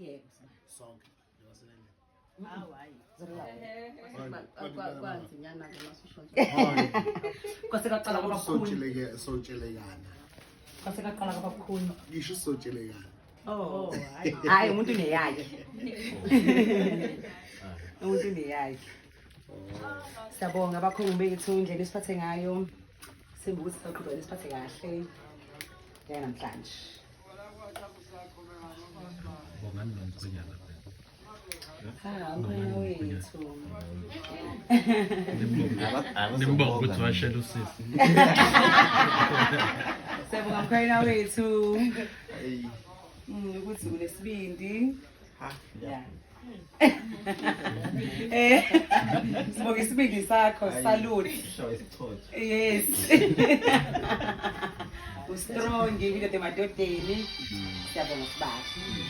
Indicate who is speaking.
Speaker 1: Yebo, sibali.
Speaker 2: Sonke njengoba silendlini.
Speaker 3: Hawu, hayi.
Speaker 1: Kwanzinyana-ke masusho nje.
Speaker 3: Kwase kaqala kwabakhulu.
Speaker 2: Sotsheleke sotshelekana.
Speaker 3: Kwase kaqala kwabakhulu.
Speaker 2: Ngisho sotshelekana.
Speaker 3: Oh, hayi.
Speaker 1: Hhayi, umuntu uneyakhe. Umuntu uneyakhe. Siyabonga abakhongi bethu indlela esiphathe ngayo. Simba ukuthi sisaqhubeka nesiphathe kahle. Njenganamhlanje.
Speaker 4: Bongani nomkhwenyana phela.
Speaker 1: Ha, umkhwenyana wethu.
Speaker 4: Nimbonga ukuthi washela usisi.
Speaker 1: Siyabonga mkhwenyana wethu. Ukuthi unesibindi. Yeah. Sibonga isibindi sakho, salute. Yes. U-strong indoda emadodeni. Siyabonga sibali.